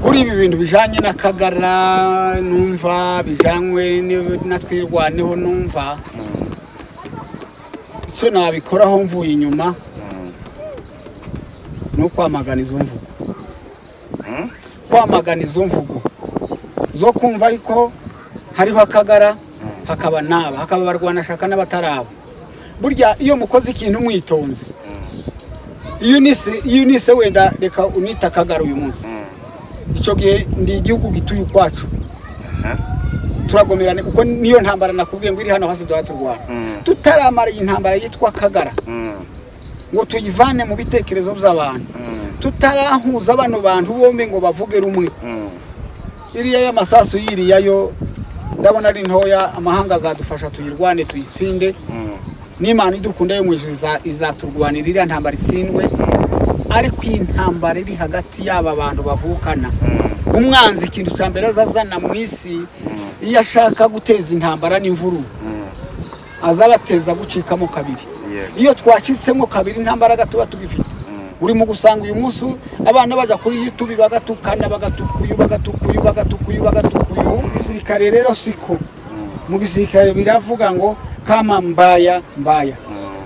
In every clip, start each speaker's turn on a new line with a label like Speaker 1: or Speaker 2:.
Speaker 1: Kuri ibi bintu bijanye n'Akagara, numva bijanywe na Twirwaneho, numva icyo nabikoraho mvuye inyuma ni ukwamagana izo mvugo, kwamagana izo mvugo zo kumva ko hariho Akagara, hakaba n'aba, hakaba abarwanashaka n'abatarabo. Burya iyo mukoze ikintu mwitonze, iyo unise wenda reka unite Akagara uyu munsi, icyo gihe ndi igihugu gituye ukwacu, turagomerane, kuko niyo ntambara nakubwiye ngo iri hano hasi duha turwana. Tutaramara iyi ntambara yitwa Akagara ngo tuyivane mu bitekerezo by'abantu, tutarahuza bano bantu bombi ngo bavuge rumwe, iriya y'amasasu yiriya yo ndabona ari ntoya. Amahanga azadufasha tuyirwane, tuyitsinde. N'Imana idukunda yo mu ijuru izaturwanira iriya ntambara itsindwe. Ariko iyi ntambara iri hagati y'aba bantu bavukana, umwanzi ikintu cya mbere azazana mu isi iyo ashaka guteza intambara n'imvururu, azabateza gucikamo kabiri. Iyo twacitsemo kabiri, nta mbaraga tuba tugifite. Uri mu gusanga uyu munsi abana bajya kuri YouTube bagatukana, bagatuka uyu, bagatuka uyu, bagatuka uyu, bagatuka uyu. Gisirikare rero siko mu gisirikare biravuga ngo kama mbaya mbaya.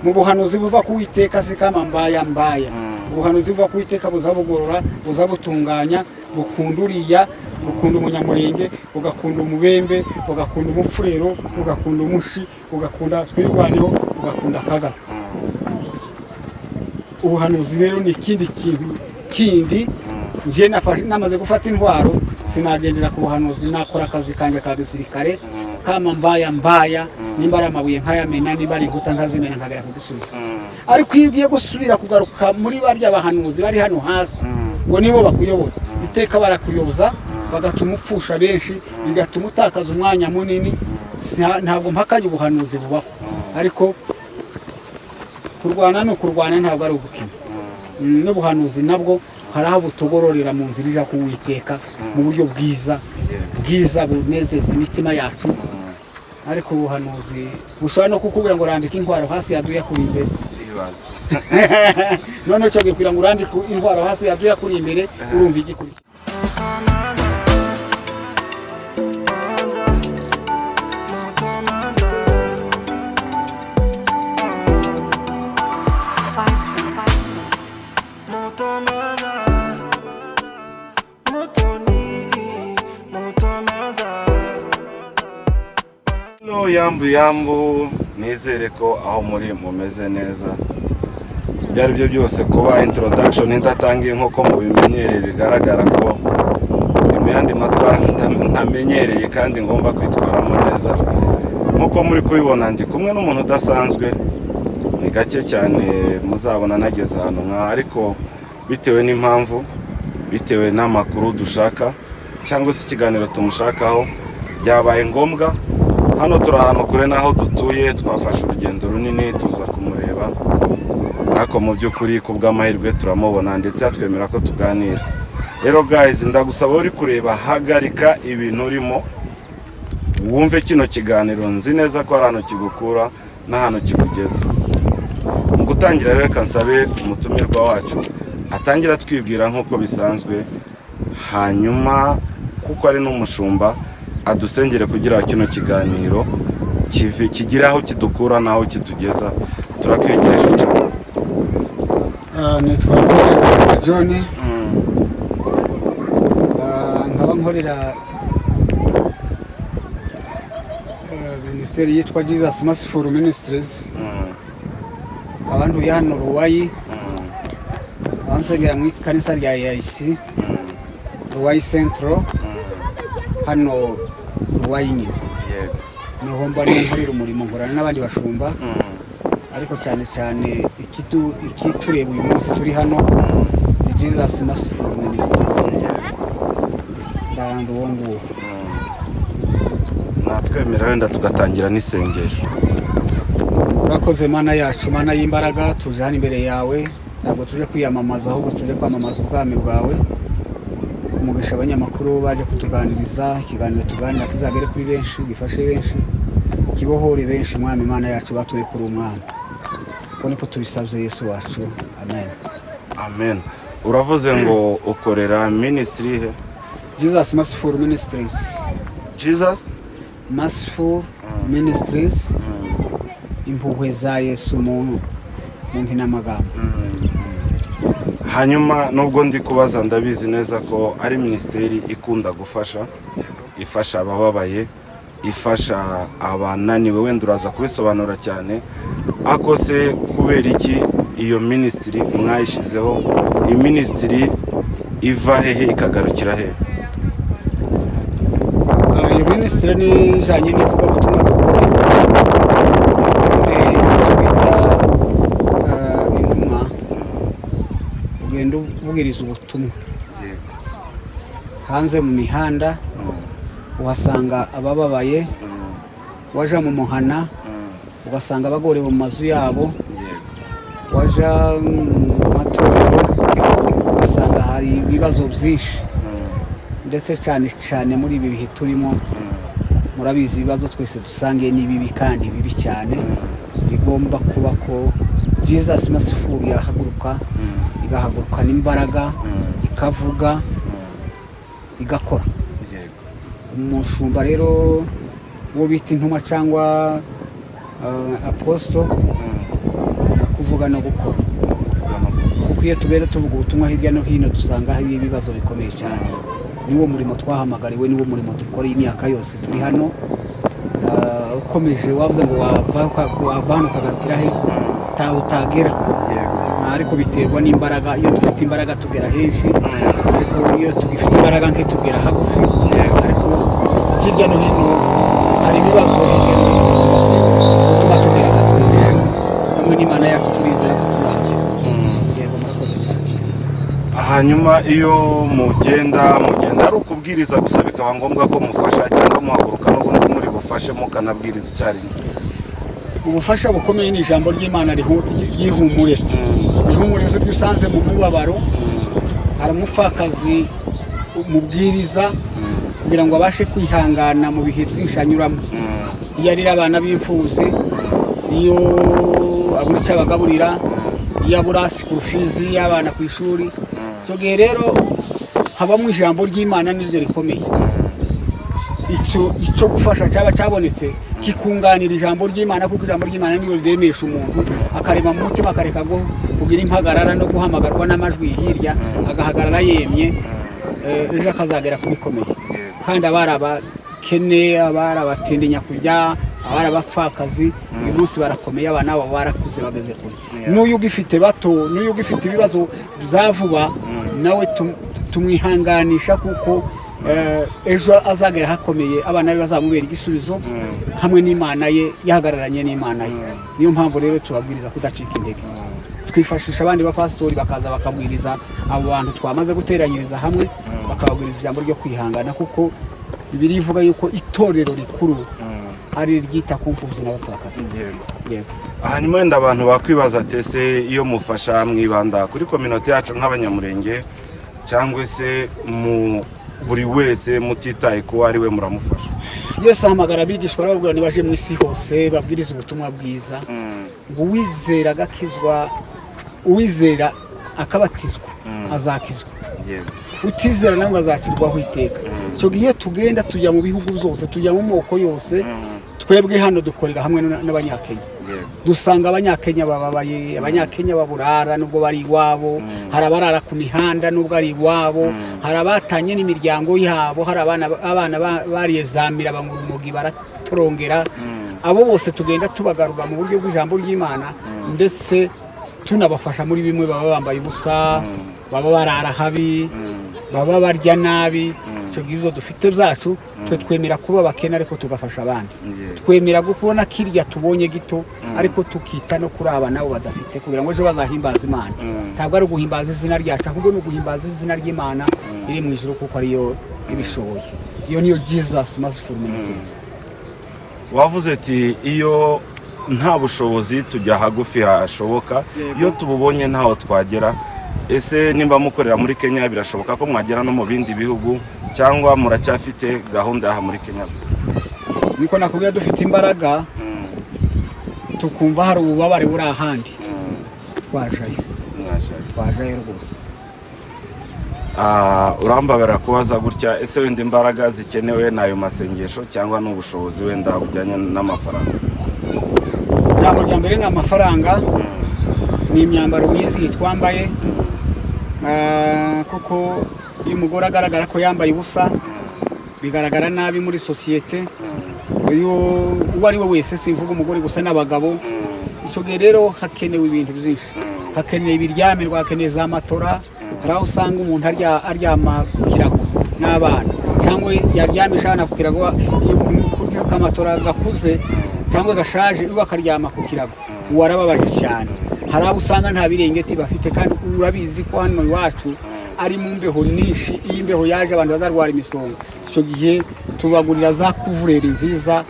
Speaker 1: Mu buhanuzi buva ku Witeka si kama mbaya mbaya. Ubuhanuzi buva ku Witeka buza bugorora, buza butunganya, bukunda uriya, bukunda Umunyamurenge, bugakunda Umubembe, bugakunda Umupfurero, bugakunda Umushi, bugakunda Twirwaneho, bugakunda Akagara. Ubuhanuzi rero ni ikindi kintu kindi. Njye namaze gufata intwaro, sinagendera ku buhanuzi. Nakora akazi kanjye ka gisirikare, kama mbaya mbaya, nimba ari amabuye nkayamena, nimba ari inkuta nkazimena, nkagera ku gisubizo. Ariko iyo ugiye gusubira kugaruka muri barya bahanuzi bari hano hasi ngo nibo bakuyobora, iteka barakuyoboza, bagatuma upfusha benshi, bigatuma utakaza umwanya munini. Ntabwo mpakanye ubuhanuzi bubaho, ariko kurwana ni ukurwana, ntabwo ari ugukina. N'ubuhanuzi nabwo hari aho butugororera mu nzira ija kuwiteka mu buryo bwiza bwiza bunezeza imitima yacu. Ariko ubuhanuzi bushobora no kukubwira ngo rambika intwaro hasi, yaduye kuri imbere.
Speaker 2: Ibaze.
Speaker 1: None cyo kugira ngo urambike intwaro hasi, yaduye kuri imbere, urumva igikurikira.
Speaker 2: Hello, yambu yambu, nizere ko aho muri mumeze neza. Ibyo ari byo byose, kuba introduction idatangiye nk'uko mubimenyereye, bigaragara ko ndi mu yandi matwara ntamenyereye kandi ngomba kwitwaramo neza. Nk'uko muri kubibona, ndi kumwe n'umuntu udasanzwe. Ni gake cyane muzabona nageze ahantu nka, ariko bitewe n'impamvu, bitewe n'amakuru dushaka cyangwa se ikiganiro tumushakaho, byabaye ngombwa. Hano turi ahantu kure n'aho dutuye, twafashe urugendo runini tuza kumureba, ariko mu by'ukuri ku bw'amahirwe turamubona, ndetse yatwemera ko tuganira. Rero guys, ndagusaba uri kureba, hagarika ibintu urimo, wumve kino kiganiro. Nzi neza ko hari ahantu kigukura n'ahantu kikugeza. Mu gutangira rero, reka nsabe umutumirwa wacu atangira atwibwira nk'uko bisanzwe, hanyuma kuko ari n'umushumba adusengere kugira ngo kino kiganiro kive kigire aho kidukura n'aho kitugeza. Turakwegereje cyane.
Speaker 1: Nitwa Paul Karata John. Nkaba nkorera minisiteri yitwa Jesus Merciful Ministries. Nkaba ntuye hano Ruwayi, nkaba nsengera mu ikanisa rya AIC Ruwayi Central, hano Ruwayi nyine. Niho mba, niho nkorera umurimo, nkorana n'abandi bashumba. Ariko cyane cyane ikitureba uyu munsi turi hano ni Jesus Merciful Ministries. Ndanga uwo nguwo.
Speaker 2: Natwemera wenda tugatangira n'isengesho.
Speaker 1: Urakoze Mana yacu, Mana y'imbaraga. Tuje hano imbere yawe, ntabwo tuje kwiyamamaza, ahubwo tuje kwamamaza ubwami bwawe. Umugisha abanyamakuru baje kutuganiriza. Ikiganiro tuganira kizagere kuri benshi, gifashe benshi, kibohore benshi. Mwami Mana yacu, batuye kuri umwami. Uko niko tubisabye Yesu wacu, amen.
Speaker 2: Amen. Uravuze ngo ukorera ministry he?
Speaker 1: Jesus Merciful Ministries.
Speaker 2: Jesus
Speaker 1: Merciful Ministries, impuhwe za Yesu mu mpinamagambo.
Speaker 2: Hanyuma nubwo ndi kubaza, ndabizi neza ko ari minisiteri ikunda gufasha, ifasha abababaye, ifasha abananiwe. Wenda uraza kubisobanura cyane. Ako se kubera iki iyo minisitiri mwayishyizeho? Ni minisitiri iva hehe, ikagarukira hehe?
Speaker 1: Iyo minisitiri ni ijyanye n'ivugabutumwa dukora. Ubundi icyo bita intumwa, ugenda ubwiriza ubutumwa hanze mu mihanda, uhasanga abababaye. Waja mu muhana, ugasanga abagorewe mu mazu yabo. Waja mu matorero, ugasanga hari ibibazo byinshi, ndetse cyane cyane muri ibi bihe turimo. Murabizi, ibibazo twese dusangiye ni bibi, kandi bibi cyane. Bigomba kuba ko Jesus Merciful yahaguruka, igahagurukana imbaraga, ikavuga, igakora. Umushumba rero, uwo bita intumwa cyangwa apostle, ni ukuvuga no gukora, kuko iyo tugenda tuvuga ubutumwa hirya no hino, dusanga hari ibibazo bikomeye cyane. Niwo murimo twahamagariwe, niwo murimo dukora imyaka yose turi hano. Ukomeje wavuze ngo wava hano ukagarukira he, ntaho utagera. Ariko biterwa n'imbaraga. Iyo dufite imbaraga tugera henshi, ariko iyo tugifite imbaraga nke tugera hagufi. Ariko hirya no hino hari ibibazo, hirya no hino bituma tugera hamwe n'Imana yacu. Turizera ko tuzahagera. Yego, murakoze cyane.
Speaker 2: Hanyuma iyo mugenda ari ukubwiriza gusa, bikaba ngombwa ko mufasha, cyangwa muhaguruka n'ubundi muri bufashe mukanabwiriza icyarimwe?
Speaker 1: Ubufasha bukomeye ni ijambo ry'Imana ryihumure, rihumuriza ibyo usanze mu mubabaro. Hari umupfakazi umubwiriza kugira ngo abashe kwihangana mu bihe byinshi anyuramo. Iyo arira abana b'imfubyi, iyo abura icyo abagaburira, iyo abura school fees y'abana ku ishuri, icyo gihe rero habamo ijambo ry'Imana, niryo rikomeye. Icyo gufasha cyaba cyabonetse kikunganira ijambo ry'Imana, kuko ijambo ry'Imana niyo riremesha umuntu, akarema mu mutima, akareka kugira impagarara no guhamagarwa n'amajwi hirya, agahagarara yemye. Ejo akazagera ku bikomeye. Kandi abari abakene, abari abatindi nyakujya, abari abapfakazi, uyu munsi barakomeye, abana babo barakuze, bageze kure. N'uyu ugifite bato, n'uyu ugifite ibibazo bya vuba, nawe tumwihanganisha, kuko ejo azagera hakomeye, abana be bazamubera igisubizo hamwe n'Imana ye, yahagararanye n'Imana ye. Niyo mpamvu rero tubabwiriza kudacika intege. Twifashisha abandi bapasitori, bakaza bakabwiriza abo bantu twamaze guteranyiriza hamwe, bakababwiriza ijambo ryo kwihangana, kuko Bibiliya ivuga yuko itorero rikuru ari iryita ku mfubyi n'abapfakazi. Yego.
Speaker 2: Hanyuma wenda abantu bakwibaza ati: ese iyo mufasha mwibanda kuri communauté yacu nk'Abanyamurenge, cyangwa se mu buri wese mutitaye kuwo ari we muramufasha?
Speaker 1: Yesu ahamagara abigishwa, arababwira nibaje mu isi hose babwiriza ubutumwa bwiza, ngo uwizera agakizwa, uwizera akabatizwa azakizwa, utizera nawe ngo azacirwaho iteka. Icyo gihe tugenda tujya mu bihugu byose, tujya mu moko yose. Twebwe hano dukorera hamwe n'Abanyakenya. Dusanga Abanyakenya bababaye, Abanyakenya baburara nubwo bari iwabo, hari abarara ku mihanda nubwo ari iwabo, hari abatanye n'imiryango yabo, hari abana bariye zamira, banywa urumogi, baratorongera. Abo bose tugenda tubagarura mu buryo bw'ijambo ry'Imana, ndetse tunabafasha muri bimwe. Baba bambaye ubusa, baba barara habi, baba barya nabi. Icyo gihe ibyo dufite byacu, twe twemera kuba abakene ariko tugafasha abandi. Twemera kubona kirya tubonye gito, ariko tukita no kuri aba nabo badafite, kugira ngo ejo bazahimbaze Imana. Ntabwo ari uguhimbaza izina ryacu, ahubwo ni uguhimbaza izina ry'Imana iri mu ijuru, kuko ariyo ibishoboye. Iyo niyo Jesus Merciful Ministries.
Speaker 2: Wavuze ati iyo nta bushobozi tujya hagufi hashoboka, iyo tububonye ntaho twagera. Ese nimba mukorera muri Kenya, birashoboka ko mwagera no mu bindi bihugu, cyangwa muracyafite gahunda y'aha muri Kenya gusa?
Speaker 1: Niko nakubwira, dufite imbaraga, tukumva hari ububabare buri ahandi, twajayo, twajayo rwose.
Speaker 2: Urambabara kubaza gutya, ese wenda imbaraga zikenewe ni ayo masengesho cyangwa ni ubushobozi wenda bujyanye n'amafaranga?
Speaker 1: Ijambo rya mbere ni amafaranga, ni imyambaro myiza iyi twambaye. Kuko iyo umugore agaragara ko yambaye ubusa, bigaragara nabi muri sosiyete. Uyu uwo ari we wese, simvuga umugore gusa, n'abagabo. Icyo gihe rero hakenewe ibintu byinshi, hakenewe ibiryamirwa, hakenewe za matora. Hari aho usanga umuntu aryama ku kirago n'abana, cyangwa yaryamisha abana ku kirago, iyo ku kamatora gakuze cyangwa gashaje, iwe akaryama ku kirago, uwo arababaje cyane. Hari abo usanga nta birengeti bafite, kandi urabizi ko hano iwacu ari mu mbeho nyinshi. Iyo imbeho yaje, abantu bazarwara imisonga. Icyo gihe tubagurira za couverture nziza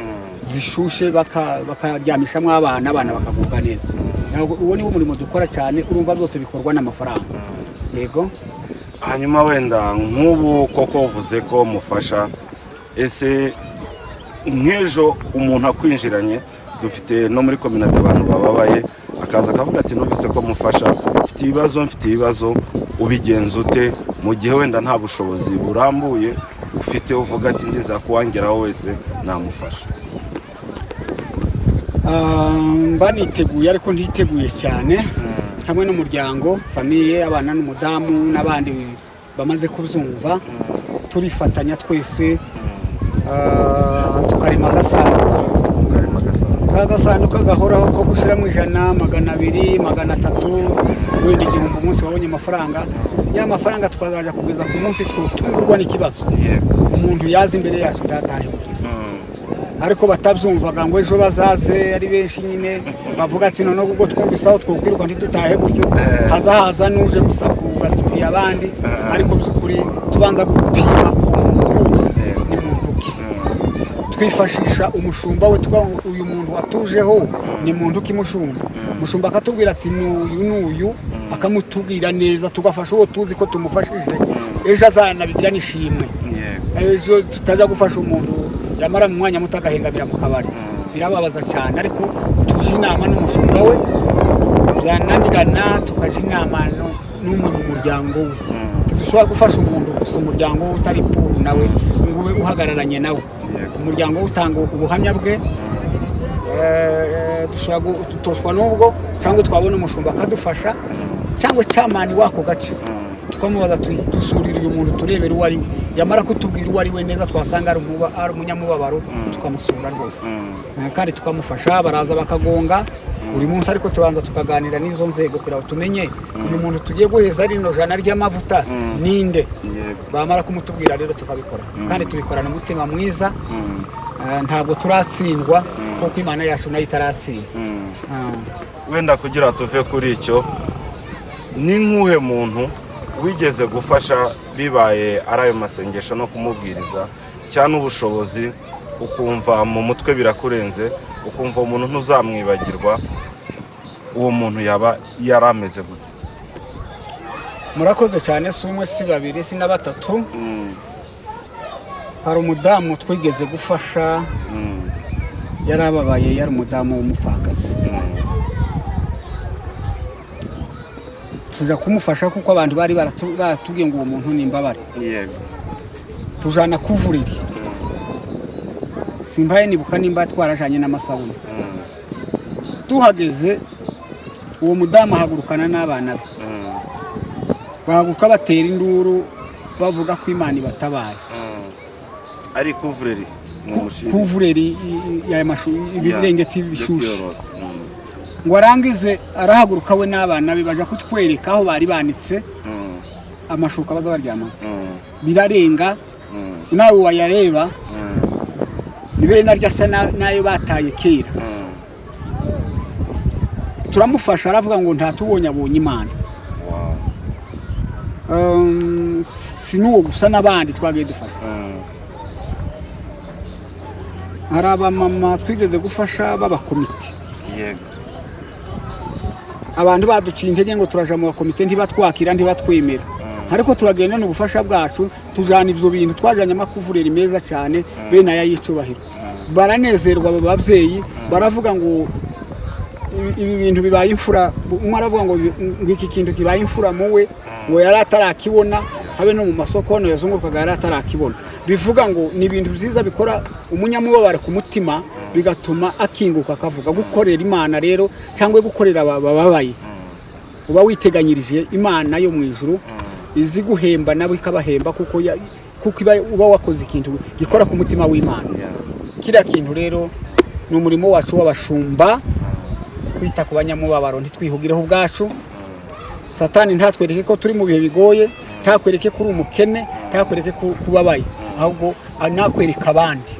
Speaker 1: zishushe, bakaryamishamo abana, abana bakagubwa neza. Ntabwo uwo niwo murimo dukora cyane. Urumva byose bikorwa n'amafaranga, yego.
Speaker 2: Hanyuma wenda nk'ubu koko uvuze ko mufasha, ese nk'ejo umuntu akwinjiranye, dufite no muri communauté abantu bababaye, akaza akavuga ati: "Numvise ko mufasha, mfite ibibazo, mfite ibibazo," ubigenza ute mu gihe wenda nta bushobozi burambuye ufite, uvuga ati: "Ndiza kuwangeraho wese namufasha"?
Speaker 1: Mba niteguye, ariko ntiteguye cyane. Hamwe n'umuryango, famille, abana n'umudamu n'abandi bamaze kubyumva, turifatanya twese, tukarema agasanduku.
Speaker 2: Karema agasanduku.
Speaker 1: Ka gasanduku gahoraho ko gushyiramo 100, 200, 300, wenda 1000, umunsi wabonye amafaranga. Ya mafaranga tukazajya kugeza ku munsi twatungurwa n'ikibazo, umuntu yaza imbere yacu ndatahe. Ariko batabyumvaga ngo ejo bazaze ari benshi nyine, bavuga ati: "Noneho ubwo twumvise aho twokwiruka, ntidutahe gutyo." Haza haza n'uje gusa kugasipiya abandi. Ariko by'ukuri tubanza gupima umuntu ni muntu ki. Twifashisha umushumba we, tukavuga ngo: "Uyu muntu watujeho ni muntu ki, mushumba?" Umushumba akatubwira ati: "N'uyu n'uyu," akamutubwira neza, tugafasha uwo tuzi ko tumufashije ejo azanabigira n'ishimwe. Ejo tutajya gufasha umuntu, yamara mu mwanya muto agahengamira mu kabari, birababaza cyane. Ariko tujya inama n'umushumba we, byananirana tukajya inama n'umwe mu muryango we. Ntidushobora gufasha umuntu gusa umuryango we utari pour nawe ngo ube uhagararanye nawe. Umuryango we utanga ubuhamya bwe. Dushobora gutoshwa n'ubwo, cyangwa twabona umushumba akadufasha, cyangwa chairman w'ako gace, tukamubaza dusurire uyu muntu turebere uwo ari we. Yamara kutubwira uwo ari we neza, twasanga ari umunyamubabaro, tukamusura rwose. Kandi tukamufasha. Baraza bakagonga buri munsi, ariko tubanza tukaganira n'izo nzego kugira ngo tumenye uyu muntu tugiye guheza rino jana ry'amavuta ninde. Bamara kumutubwira rero tukabikora, kandi tubikorana umutima mwiza. Ntabwo turatsindwa, kuko Imana yacu nayo itaratsinda.
Speaker 2: Wenda kugira tuve kuri icyo, ni nk'uhe muntu wigeze gufasha, bibaye ari ayo masengesho no kumubwiriza cyangwa ubushobozi, ukumva mu mutwe birakurenze, ukumva umuntu ntuzamwibagirwa? Uwo muntu yaba yari ameze gute?
Speaker 1: Murakoze cyane. Si umwe, si babiri, si na batatu. Hari umudamu twigeze gufasha, yarababaye, yari umudamu w'umupfakazi. Tuja kumufasha kuko abantu bari baratubwiye ngo uwo muntu ni imbabare. Tujana couverture. Simbaye nibuka nimba twarajanye n'amasabune. Tuhageze, uwo mudamu ahagurukana n'abana be, bahaguruka batera induru, bavuga ko Imana ibatabaye.
Speaker 2: Ari couverture mu mushinga?
Speaker 1: Couverture y'aya ibirengeti bishushe. Ngo arangize, arahaguruka we n'abana be, baja kutwereka aho bari banitse amashuka baza baryamaho. Birarenga, nawe wayareba, ni bene naryo asa n'ayo bataye kera. Turamufasha, aravuga ngo ntatubonye, abonye Imana. Si n'uwo gusa, n'abandi twagiye dufasha. Hari abamama twigeze gufasha b'abakomite. Abantu baduciye intege ngo turaja mu bakomite, ntibatwakira, ntibatwemera, ariko turagenda n'ubufasha bwacu, tujana ibyo bintu, twajanye amacouverture meza cyane bene aya y'icubahiro. Baranezerwa abo babyeyi, baravuga ngo ibi bintu bibaye imfura. Umwe aravuga ngo iki kintu kibaye imfura muwe, ngo yari atarakibona. Habe no mu masoko hano yazungurukaga yari atarakibona. Bivuga ngo ni ibintu byiza bikora umunyamubabaro ku mutima, bigatuma akinguka akavuga. Gukorera Imana rero cyangwa gukorera abababaye, uba witeganyirije Imana yo mu ijuru izi guhemba, nabo ikabahemba, kuko uba wakoze ikintu gikora ku mutima w'Imana. Kiriya kintu rero ni umurimo wacu w'abashumba kwita ku banyamubabaro, ntitwihugireho ubwacu. Satani ntatwereke ko turi mu bihe bigoye, ntakwereke ko uri umukene, ntakwereke ko ubabaye, ahubwo anakwereka abandi.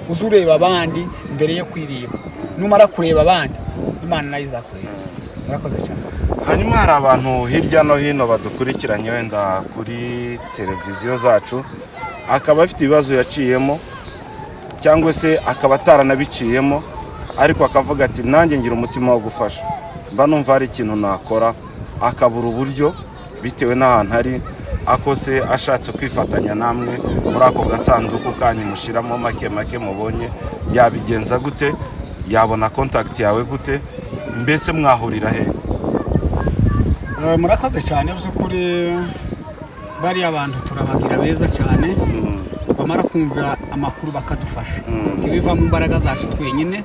Speaker 1: Uze ureba abandi mbere yo kwireba. Numara kureba abandi, Imana nayo izakureba. Murakoze cyane.
Speaker 2: Hanyuma hari abantu hirya no hino badukurikiranye wenda kuri televiziyo zacu, akaba afite ibibazo yaciyemo cyangwa se akaba ataranabiciyemo, ariko akavuga ati: "Nanjye ngira umutima wo gufasha, mba numva hari ikintu nakora," akabura uburyo bitewe n'ahantu ari. Akose ashatse kwifatanya namwe muri ako gasanduku kanyu mushyiramo make make mubonye, yabigenza gute? Yabona contact yawe gute? Mbese mwahurira he?
Speaker 1: Murakoze cyane. By'ukuri bariya bantu turabagira beza cyane, bamara kumva amakuru bakadufasha. Ntibiva mu mbaraga zacu twenyine,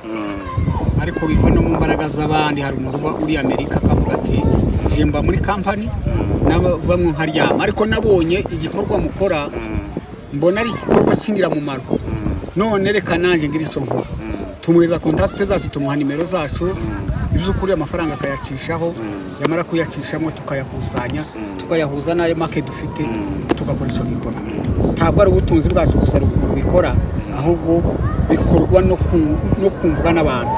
Speaker 1: ariko biva no mu mbaraga z'abandi. Hari umuntu uba uri Amerika akavuga ati: "Nje mba muri kampani, nabamwe nkaryama, ariko nabonye igikorwa mukora, mbona ari igikorwa cy'ingirakamaro, none reka nanjye ngira icyo nkora." Tumuhereza contact zacu, tumuha nimero zacu. Iby'ukuri amafaranga akayacishaho, yamara kuyacishamo tukayakusanya, tukayahuza n'ayo make dufite, tugakora icyo gikorwa. Ntabwo ari ubutunzi bwacu gusa bubikora, ahubwo bikorwa no kumvwa n'abantu,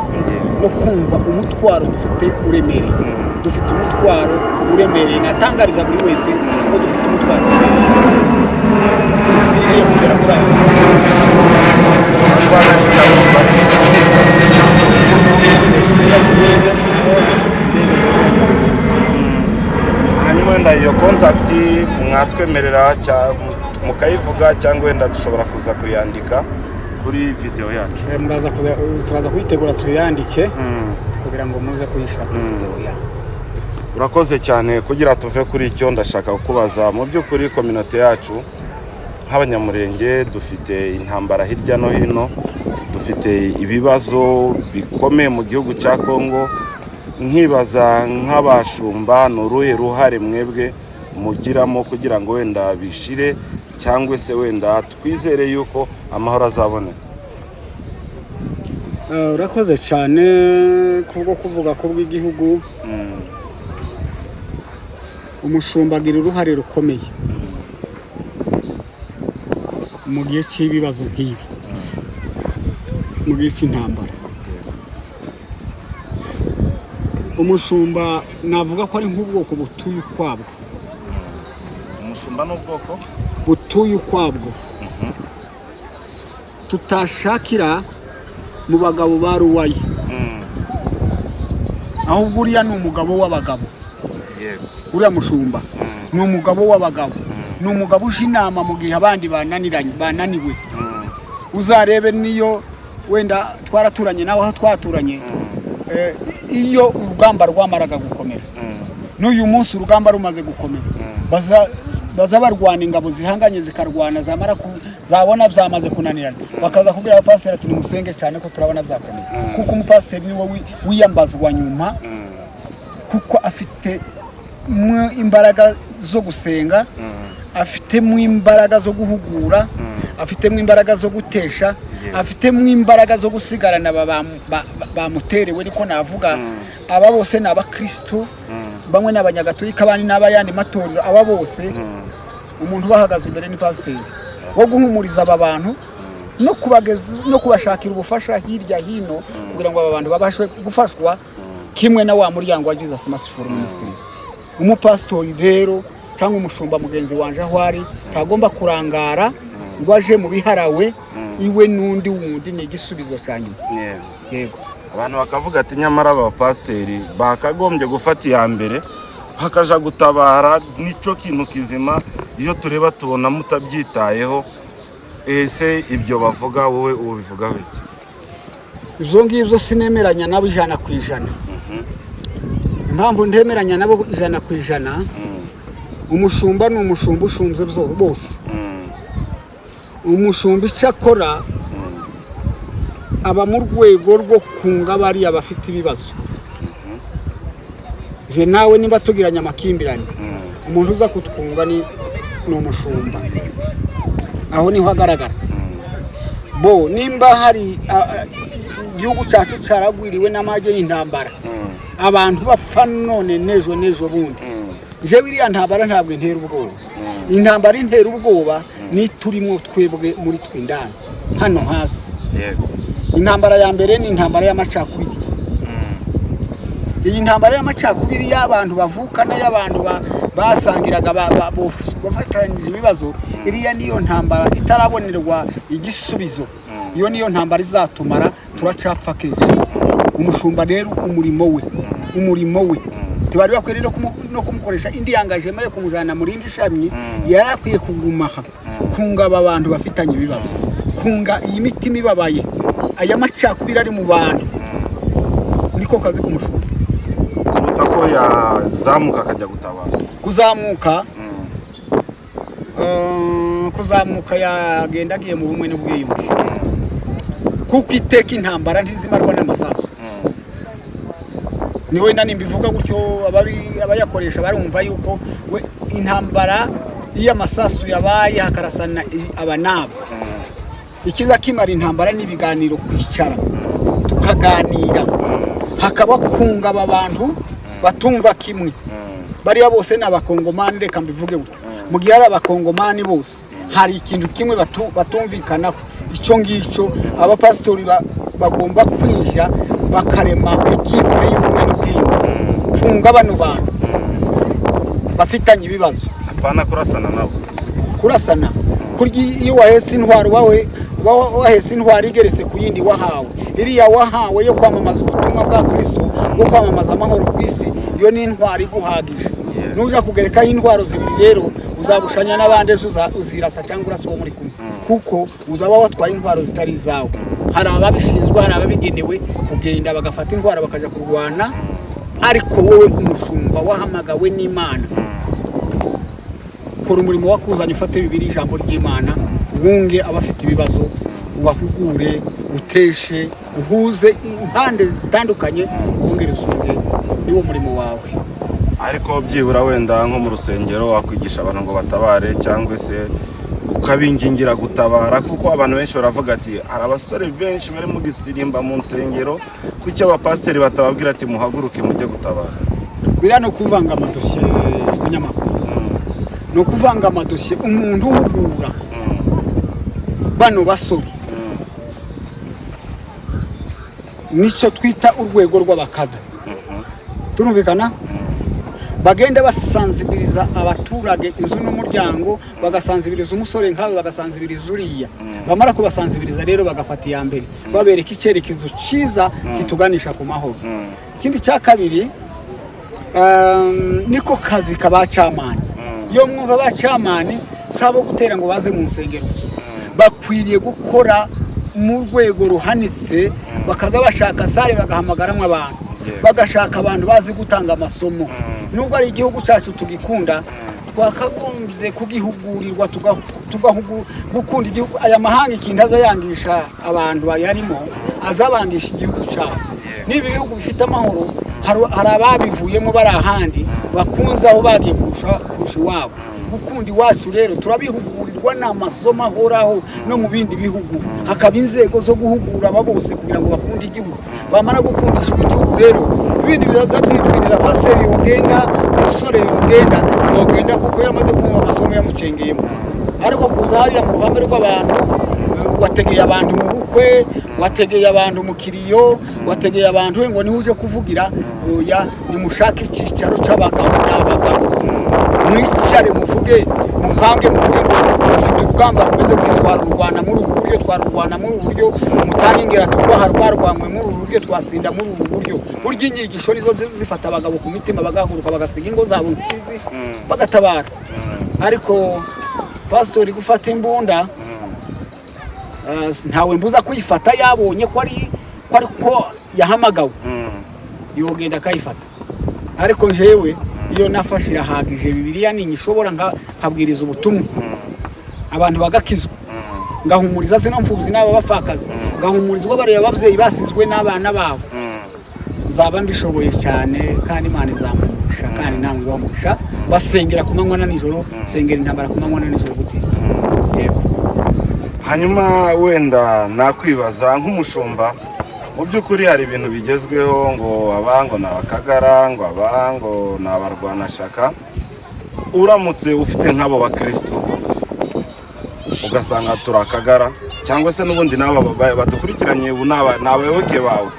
Speaker 1: no kumva umutwaro dufite uremereye. Dufite umutwaro uremereye. Natangariza buri wese ko dufite umutwaro uremereye, dukwiriye kugera kuri abo bantu.
Speaker 2: Mvana n'ingabo.
Speaker 1: Hano hanze ikibuga cy'indege, indege zizagera buri munsi.
Speaker 2: Hanyuma wenda iyo contact mwatwemerera mukayivuga, cyangwa wenda dushobora kuza kuyandika kuri videwo yacu?
Speaker 1: Turaza kuyitegura tuyandike kugira ngo muze kuyishyira kuri videwo ya.
Speaker 2: Urakoze cyane. Kugira tuve kuri icyo, ndashaka kukubaza: mu by'ukuri communauté yacu nk'Abanyamurenge dufite intambara hirya no hino, dufite ibibazo bikomeye mu gihugu cya Kongo. Nkibaza, nk'abashumba, ni uruhe ruhare mwebwe mugiramo kugira ngo wenda bishire, cyangwa se wenda twizere yuko amahoro azaboneka?
Speaker 1: Urakoze cyane kubwo kuvuga ko bw'igihugu. Umushumba agira uruhare rukomeye mu gihe cy'ibibazo nk'ibi, mu gihe cy'intambara. Umushumba navuga ko ari nk'ubwoko butuye ukwabwo.
Speaker 2: Umushumba n'ubwoko
Speaker 1: Butuye ukwabwo, tutashakira mu bagabo ba ruwayi, ahubwo uriya ni umugabo w'abagabo. Uriya mushumba ni umugabo w'abagabo, ni umugabo uje inama mu gihe abandi bananiranye, bananiwe. Uzarebe niyo wenda twaraturanye nawe aho twaturanye, iyo urugamba rwamaraga gukomera, n'uyu munsi urugamba rumaze gukomera, baza barwana, ingabo zihanganye zikarwana, zamara zabona byamaze kunanirana, bakaza kubwira abapasiteri ati: "Nimusenge cyane ko turabona byakomeye." Kuko umupasiteri niwe wiyambazwa nyuma, kuko afite mu imbaraga zo gusenga, afitemo imbaraga zo guhugura, afitemo imbaraga zo gutesha, afitemo imbaraga zo gusigarana aba bamuterewe, niko navuga. Aba bose ni abakristo, bamwe ni Abanyagatolika, abandi ni abayandi matorero. Aba bose umuntu ubahagaze imbere ni pasiteri, wo guhumuriza aba bantu no kubageza no kubashakira ubufasha hirya hino, kugira ngo aba bantu babashe gufashwa kimwe na wa muryango wa Jesus Merciful Ministries. Umupasitori rero cyangwa umushumba mugenzi wanje aho ari ntagomba kurangara ngo aje mu biharawe iwe n'undi wundi ni igisubizo cya nyuma. Yego.
Speaker 2: Abantu bakavuga ati: "Nyamara abapasiteri bakagombye gufata iya mbere bakaja gutabara, nicyo kintu kizima. Iyo tureba tubona mutabyitayeho." Ese ibyo bavuga wowe ubivugaho iki?
Speaker 1: Ibyo ngibyo sinemeranya nabo 100%. Impamvu ntemeranya nabo 100%, Umushumba ni umushumba ushumbye bose. Umushumba icyo akora, aba mu rwego rwo kunga bariya bafite ibibazo. Je nawe niba tugiranye amakimbirane, umuntu uza kutwunga ni umushumba. Aho niho agaragara. Bo nimba hari igihugu cyacu cyaragwiriwe n'amage y'intambara, abantu bapfa none n'ejo n'ejo bundi, jewe iriya ntambara ntabwo intera ubwoba. Intambara intera ubwoba ni turimo twebwe muri twe indani hano hasi. Intambara ya mbere ni intambara y'amacakubiri. Iyi ntambara y'amacakubiri y'abantu bavukana, y'abantu basangiraga, bafatanyije ibibazo, iriya niyo ntambara itarabonerwa igisubizo. Iyo niyo ntambara izatumara, turacapfa kenshi. Umushumba rero umurimo we ntibari bakwiye no kumukoresha indi engagement yo kumujyana mu rindi shami. Yari akwiye kuguma aha, kunga aba bantu bafitanye ibibazo, kunga iyi mitima ibabaye, aya macakubiri ari mu bantu. Niko kazi k'umushumba.
Speaker 2: Kuruta ko yazamuka akajya gutabara.
Speaker 1: Kuzamuka yagenda agiye mu bumwe n'ubwiyunge, kuko iteka intambara ntizimarwa n'amasasu. Ni wenda nimbivuga gutyo, abayakoresha barumva yuko we intambara iyo amasasu yabaye hakarasana aba n'aba, ikiza kimara intambara n'ibiganiro, kwicara tukaganira, hakaba kunga aba bantu batumva kimwe. Bariya bose ni Abakongomani, reka mbivuge gutyo. Mu gihe ari Abakongomani bose, hari ikintu kimwe batumvikanaho, icyo ngicyo abapasitori bagomba kwinjira bakarema ekipe y'ubumwe n'ubwiyunge, kunga bano bantu bafitanye ibibazo.
Speaker 2: Apana kurasana nabo.
Speaker 1: Kurasana kurya, iyo wahetse intwaro wawe, uba wahetse intwaro igeretse ku yindi wahawe. Iriya wahawe yo kwamamaza ubutumwa bwa Kirisito, bwo kwamamaza amahoro ku isi, iyo ni intwaro iguhagije. Nuja kugerekaho intwaro zibiri rero, uzabushanya n'abandi ejo, uzirasa cyangwa urasa uwo muri kumwe, kuko uzaba watwaye intwaro zitari izawe. Hari ababishinzwe, hari ababigenewe kugenda bagafata intwaro bakajya kurwana. Ariko wowe nk'umushumba wahamagawe n'Imana, kora umurimo wakuzanye, ufate bibiri, ijambo ry'Imana, wunge abafite ibibazo, ubahugure, uteshe, uhuze impande zitandukanye, wongere usunge. Niwo murimo wawe.
Speaker 2: Ariko byibura wenda nko mu rusengero wakwigisha abantu ngo batabare, cyangwa se ukabingingira gutabara, kuko abantu benshi baravuga ati hari abasore benshi bari mu gisirimba mu nsengero, kuki abapasiteri batababwira ati muhaguruke mujye gutabara?
Speaker 1: Biriya ni ukuvanga amadosiye, binyamakuru, ni ukuvanga amadosiye. Umuntu uhugura bano basore nicyo twita urwego rw'abakada. Turumvikana? Bagenda basanzibiriza abaturage inzu n'umuryango, bagasanzibiriza umusore nkawe, bagasanzibiriza uriya. Bamara kubasanzibiriza rero, bagafata iya mbere babereka icyerekezo cyiza kituganisha ku mahoro. Ikindi cya kabiri, niko kazi k'abacamani. Iyo mwumva abacamani, si abo gutera ngo baze mu nsengero gusa. Bakwiriye gukora mu rwego ruhanitse, bakaza bashaka salle, bagahamagaramo abantu, bagashaka abantu bazi gutanga amasomo. Nubwo ari igihugu cyacu tugikunda, twakagombye kugihugurirwa, gukunda igihugu. Aya mahanga ikintu aza yangisha abantu bayarimo, azabangisha igihugu cyabo. Niba ibihugu bifite amahoro, hari ababivuyemo bari ahandi bakunze aho bagiye kurusha iwabo. Gukunda iwacu rero turabihugurirwa n'amasomo ahoraho. No mu bindi bihugu hakaba inzego zo guhugura aba bose kugira ngo bakunde igihugu. Bamara gukundishwa igihugu rero, ibindi biraza byibwiriza. Pasiteri yogenda, umusore yogenda kuko yamaze kumva amasomo yamucengeyemo. Ariko kuza hariya mu ruhame rw'abantu, wategeye abantu mu bukwe, wategeye abantu mu kiriyo, wategeye abantu ngo niho uje kuvugira, oya. Nimushake icyicaro cy'abagabo n'abagabo, mwicare muvuge, mupange, muvuge ngo dufite urugamba rumeze gutya, twarurwana muri ubu buryo, twarurwana muri ubu buryo, mutange ingera turwaha rwarwanywe muri ubu buryo, twatsinda muri ubu buryo. Burya inyigisho nizo zifata abagabo ku mitima, bagahaguruka, bagasiga ingo zabo nkizi, bagatabara. Ariko pasitori gufata imbunda, ntawe mbuza kuyifata yabonye ko ari ko yahamagawe, yogenda akayifata. Ariko jewe iyo Iyo nafashe irahagije. Bibiliya ninyishobora nkabwiriza ubutumwa, abantu bagakizwa, ngahumuriza zino mfubyi n'aba bapfakazi, ngahumurizwa bariya ababyeyi basizwe n'abana babo, nzaba mbishoboye cyane, kandi Imana izamugisha, kandi namwe ibamugisha. Basengera ku manywa na nijoro, sengera intambara ku manywa na nijoro butitse. Yego.
Speaker 2: Hanyuma wenda nakwibaza nk'umushumba, mu by'ukuri hari ibintu bigezweho ngo aba ngo ni Abakagara, ngo aba ngo ni abarwanashyaka. Uramutse ufite nk'abo bakirisitu ugasanga turi Akagara, cyangwa se n'ubundi n'aba badukurikiranye ubu ni abayoboke bawe,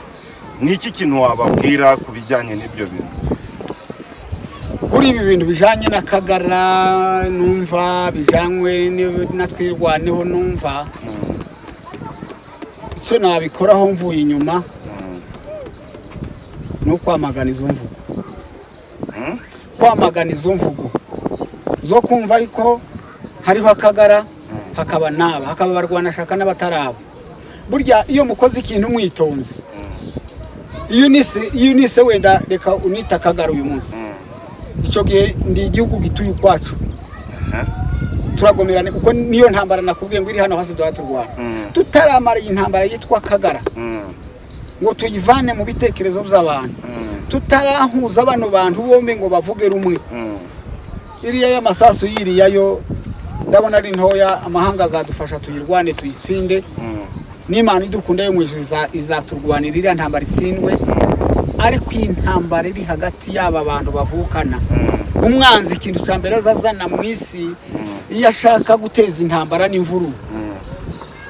Speaker 2: ni iki kintu wababwira ku bijyanye n'ibyo bintu?
Speaker 1: Kuri ibi bintu bijanye n'Akagara numva bijanywe na Twirwaneho, numva icyo nabikoraho mvuye inyuma ni ukwamagana izo mvugo, kwamagana izo mvugo zo kumva ko hariho Akagara, hakaba n'aba, hakaba abarwanashaka n'abatarabo. Burya iyo mukoze ikintu mwitonze, iyo unise wenda reka unita Akagara uyu munsi, icyo gihe ndi igihugu gituye ukwacu, turagomerane, kuko niyo ntambara nakubwiye ngo iri hano hasi duha turwana. Tutaramara iyi ntambara yitwa Kagara ngo tuyivane mu bitekerezo by'abantu, tutarahuza bano bantu bombi ngo bavuge rumwe, iriya y'amasasu yiriya yo ndabona ari ntoya. Amahanga azadufasha tuyirwane, tuyitsinde, n'Imana idukunda yo mu ijuru izaturwanira iriya ntambara itsindwe. Ariko iyi ntambara iri hagati y'aba bantu bavukana, umwanzi ikintu cya mbere azazana mu isi iyo ashaka guteza intambara n'imvururu,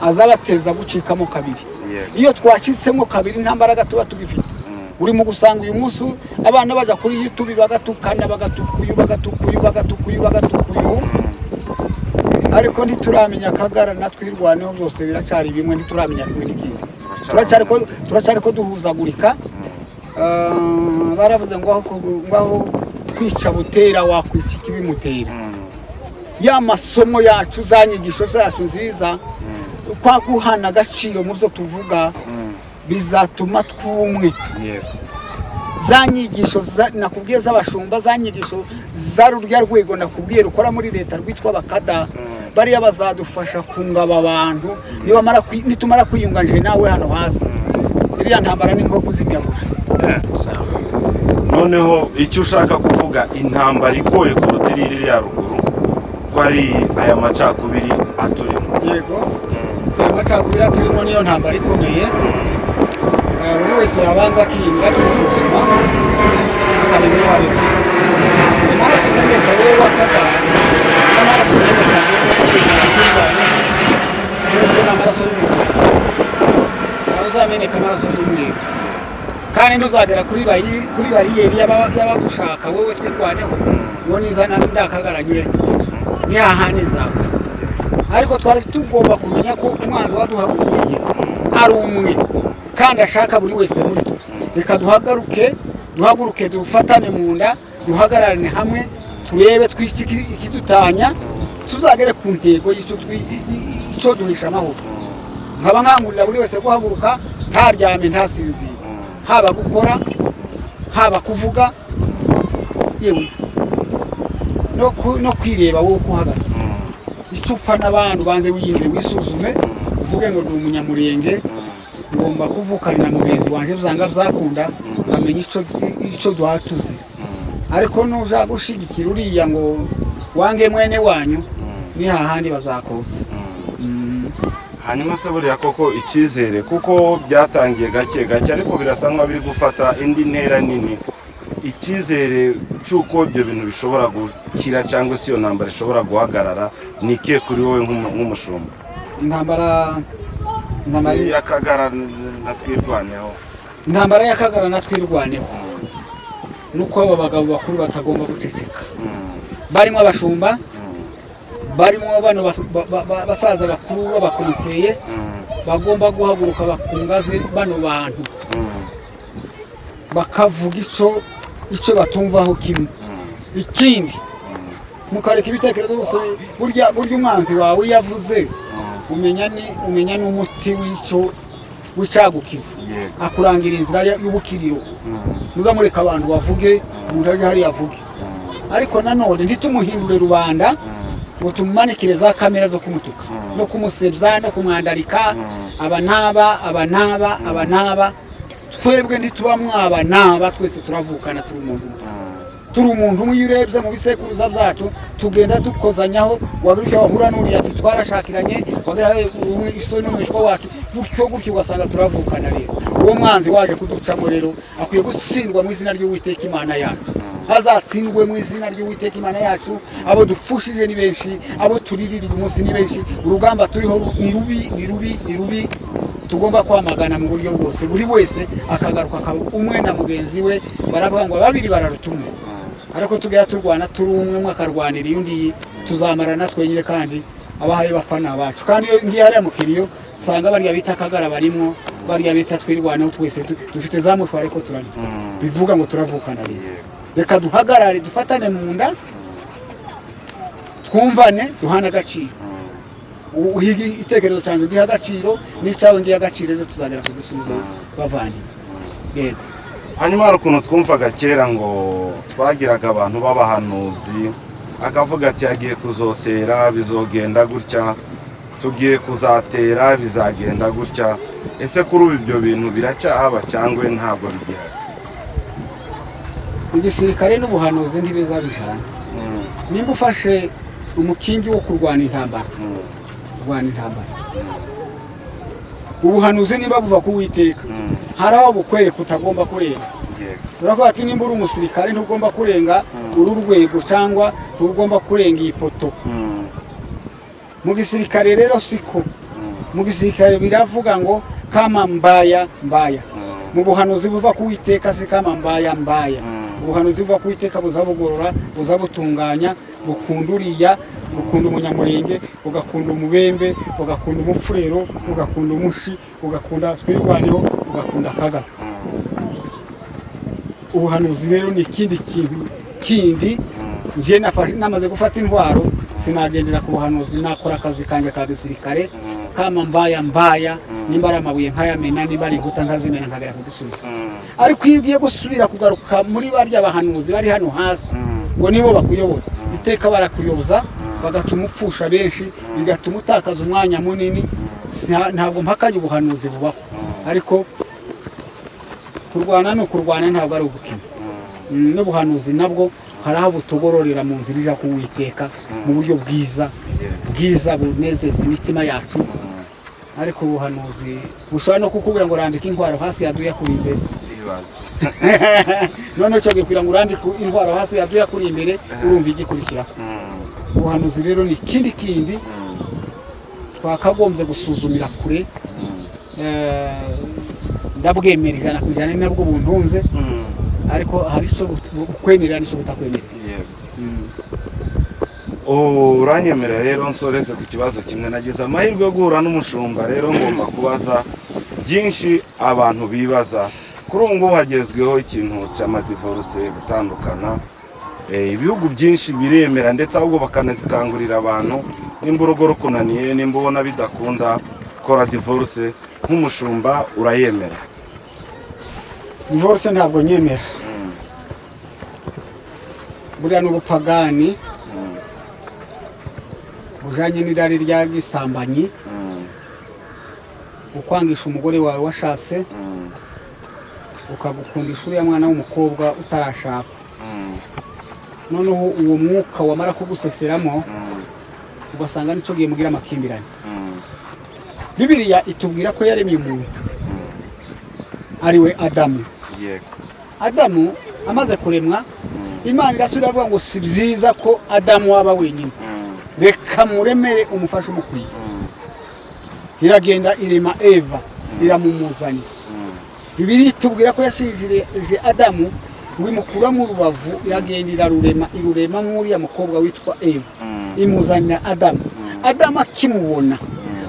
Speaker 1: azabateza gucikamo kabiri. Iyo twacitsemo kabiri, nta mbaraga tuba tugifite. Urimo gusanga uyu munsi abana bajya kuri YouTube bagatukana, bagatuka uyu, bagatuka uyu, bagatuka uyu, bagatuka uyu, ariko ntituramenya Akagara na Twirwaneho, byose biracyari bimwe, ntituramenya kimwe n'ikindi. Turacyari ko duhuzagurika. Baravuze ngo aho kwica butera wakwica ikibimutera. Ya masomo yacu, za nyigisho zacu nziza, kwa guhana agaciro mu byo tuvuga, bizatuma twumwe. Za nyigisho nakubwiye z'abashumba, za nyigisho za rurya rwego nakubwiye rukora muri leta rwitwa bakada, bariya bazadufasha kunga aba bantu. Nitumara kwiyunga nje nawe hano hasi, iriya ntambara ni nko kuzimya buji.
Speaker 2: Sawa. Noneho icyo ushaka kuvuga, intambara igoye kuruta iri iri ya ruguru, ko ari aya macakubiri aturimo?
Speaker 1: Yego, aya macakubiri turimo niyo ntambara ikomeye. Buri wese yabanza akiyinira, akisuzuma, akareba uruhare rwe. Amaraso meneka wowe w'Akagara n'amaraso meneka jewe wemera Twirwaneho, wese ni amaraso y'umutuku. Ntawe uzameneka amaraso y'umweru, kandi ntuzagera kuri bariyeri y'abagushaka wowe Twirwaneho ngo nizana ndakagara nyure ni hahandi nzapfa. Ariko twari tugomba kumenya ko umwanzi waduhagurukiye ari umwe kandi ashaka buri wese muri twe. Reka duhaguruke, dufatane mu nda, duhagararane hamwe, turebe twice ikidutanya, tuzagere ku ntego y'icyo icyo duhisha amahoro. Nkaba nkangurira buri wese guhaguruka, ntaryame, ntasinzire, haba gukora, haba kuvuga, yewe no kwireba wowe uko uhagaze, icyo upfa n'abandi. Ubanze wiyindire, wisuzume, uvuge ngo ndi Umunyamurenge, ngomba kuvukana na mugenzi wanjye byanga byakunda, nkamenya icyo duhatuzi. Ariko nuja gushigikira uriya ngo wange mwene wanyu, ni hahandi bazakotsa.
Speaker 2: Hanyuma se buriya koko icyizere, kuko byatangiye gake gake ariko birasa nkaho biri gufata indi ntera nini, icyizere cy'uko ibyo bintu bishobora gukira cyangwa se iyo ntambara ishobora guhagarara ni ikihe kuri wowe nk'umushumba?
Speaker 1: Intambara
Speaker 2: y'Akagara na Twirwaneho.
Speaker 1: Intambara y'Akagara na Twirwaneho, nuko aba bagabo bakuru batagomba guceceka, barimo abashumba, barimo bano basaza bakuru b'abakomiseye, bagomba guhaguruka bakungaze bano bantu, bakavuga icyo batumvaho kimwe. Ikindi, mukareka ibitekerezo byose. Burya umwanzi wawe iyo avuze, umenya n'umuti w'icyo w'icyagukiza. Akurangira inzira y'ubukiriro. Muzamureka abantu bavuge, umuntu aje hariya avuge. Ariko nanone ntitumuhindure rubanda ngo tumumanikire za kamera zo kumutuka no kumusebya no kumwandarika, aba n'aba, aba n'aba, aba n'aba. Twebwe ntituba mwaba n'aba, twese turavukana, turi umuntu umwe, turi umuntu umwe. Iyo urebye mu bisekuruza byacu, tugenda dukozanyaho, wagira wahura n'uriya ati twarashakiranye, wagira isoni n'umwishwa wacu, gutyo gutyo, ugasanga turavukana. Rero uwo mwanzi waje kuducamo rero akwiye gutsindwa mu izina ry'Uwiteka Imana yacu, azatsindwe mu izina ry'Uwiteka Imana yacu. Abo dupfushije ni benshi, abo turirira uyu munsi ni benshi. Urugamba turiho ni rubi, ni rubi, ni rubi. Tugomba kwamagana mu buryo bwose, buri wese akagaruka akaba umwe na mugenzi we. Baravuga ngo babiri bararuta umwe, ariko tugera turwana turi umwe, umwe akarwanira undi, tuzamarana twenyine. Kandi abahaye bafana bacu, kandi iyo ngiye hariya mu kiriyo usanga barya bita Akagara barimwo, barya bita Twirwaneho, twese dufite za mushwari ariko turarya, bivuga ngo turavukana. Rero reka duhagarare, dufatane mu nda, twumvane, duhane agaciro. Uhiga igitekerezo cyanjye ugihe agaciro, n'icyawe ngihe agaciro, ejo tuzagera ku gisubizo, bavandimwe. Yego.
Speaker 2: Hanyuma hari ukuntu twumvaga kera ngo twagiraga abantu b'abahanuzi, akavuga ati yagiye kuzotera bizogenda gutya, tugiye kuzatera bizagenda gutya. Ese kuri ubu ibyo bintu biracyahaba cyangwa ntabwo bigihari?
Speaker 1: Igisirikare n'ubuhanuzi ntibizabijana. Nimba ufashe umukingi wo kurwana intambara, kurwana intambara, ubuhanuzi niba buva ku Witeka, hari aho bukwereka utagomba kurenga. Uravuga ati nimba uri umusirikare, ntugomba kurenga uru rwego cyangwa ntugomba kurenga iyi poto. Mu gisirikare rero siko, mu gisirikare biravuga ngo kama mbaya mbaya. Mu buhanuzi buva ku Witeka si kama mbaya mbaya. Ubuhanuzi buva ku Witeka buza bugorora, buza butunganya, bukunda uriya, bukunda Umunyamurenge, bugakunda Umubembe, bugakunda Umupfurero, bugakunda Umushi, bugakunda Twirwaneho, bugakunda Akagara. Ubuhanuzi rero ni ikindi kintu kindi. Njye namaze gufata intwaro, sinagendera ku buhanuzi. Nakora akazi kanjye ka gisirikare, kama mbaya mbaya, nimba ari amabuye nkayamena, nimba ari inkuta nkazimena, nkagera ku gisubizo. Ariko iyo ugiye gusubira kugaruka muri barya bahanuzi bari hano hasi ngo nibo bakuyobora, iteka barakuyoboza, bagatuma upfusha benshi, bigatuma utakaza umwanya munini. Ntabwo mpakanye ubuhanuzi bubaho, ariko kurwana ni ukurwana, ntabwo ari ugukina. N'ubuhanuzi nabwo hari aho butugororera mu nzira ija kuwiteka mu buryo bwiza bwiza bunezeza imitima yacu. Ariko ubuhanuzi bushobora no kukubwira ngo rambika intwaro hasi, yaduye kuri imbere.
Speaker 2: Ibaze.
Speaker 1: None icyo gihe kugira ngo urambike intwaro hasi, yaduye kuri imbere, urumva igikurikiraho. Ubuhanuzi rero ni ikindi kindi twakagombye gusuzumira kure. Ndabwemera 100%, ni nabwo buntunze, ariko hari icyo bukwemerera n'icyo butakwemerera.
Speaker 2: Uranyemerera rero nsoreze ku kibazo kimwe. Nagize amahirwe yo guhura n'umushumba, rero ngomba kubaza byinshi abantu bibaza. Kuri ubu ngubu hagezweho ikintu cy'amadivorce, gutandukana. Ibihugu byinshi biremera, ndetse ahubwo bakanazikangurira abantu: nimba urugo rukunaniye, nimba ubona bidakunda, kora divorce. Nk'umushumba, urayemera?
Speaker 1: Divorce ntabwo nyemera. Buriya ni ubupagani bujanye n'irari rya gisambanyi, ukwangisha umugore wawe washatse, ukagukundisha uriya mwana w'umukobwa utarashaka. Noneho uwo mwuka wamara kuguseseramo, ugasanga nicyo gihe mugira amakimbirane. Bibiliya itubwira ko yaremye umuntu ari we Adamu. Adamu amaze kuremwa, Imana irasubira avuga ngo si byiza ko Adamu waba wenyine, reka muremere umufasha umukwiye. Iragenda irema Eva, iramumuzanira. Bibiliya itubwira ko yashinjije Adamu ngo imukuramo urubavu, iragenda irarurema, irurema nk'uriya mukobwa witwa Eva, imuzanira Adamu. Adamu akimubona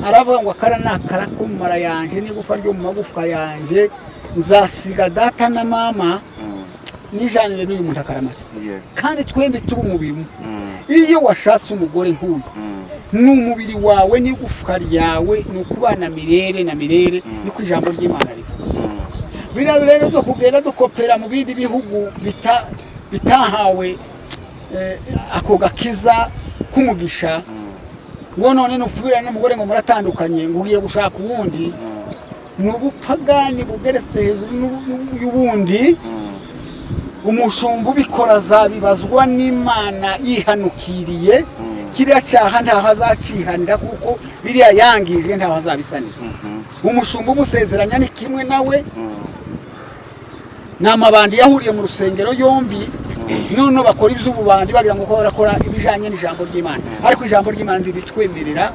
Speaker 1: aravuga ngo akara ni akara ko mu mara yanje n'igufa ryo mu magufwa yanje, nzasiga data na mama nijanire n'uyu muntu akaramata, kandi twembi turi umubiri umwe. Iyo washatse umugore nk'uyu, ni umubiri wawe n'igufwa ryawe, ni ukubana mirere na mirere, niko ijambo ry'Imana rivuga. Biriya rero byo kugenda dukopera mu bindi bihugu bitahawe ako gakiza k'umugisha, ngo none nupfubirana n'umugore ngo muratandukanye, ngo ugiye gushaka uwundi, ni ubupagani bugeretse hejuru y'ubundi. Umushumba ubikora azabibazwa n'Imana yihanukiriye. Kiriya cyaha ntaho azacihanira, kuko biriya yangije ntaho azabisanira. Umushumba umusezeranya ni kimwe nawe, ni amabandi yahuriye mu rusengero yombi, none bakora iby'ububandi bagira ngo ko barakora ibijyanye n'ijambo ry'Imana, ariko ijambo ry'Imana ntibitwemerera.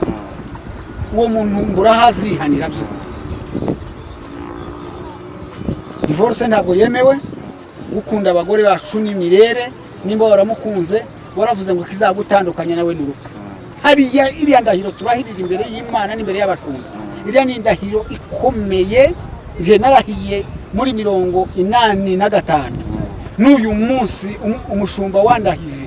Speaker 1: Uwo muntu mburahazihanira by'ukuri. Divorce ntabwo yemewe. Gukunda abagore bacu n'imirere, nimba waramukunze waravuze ngo ikizagutandukanya nawe ni urupfu. Hariya iriya ndahiro turahirira imbere y'Imana n'imbere y'abashumba, iriya ni indahiro ikomeye. Je narahiye muri 85, n'uyu munsi umushumba wandahije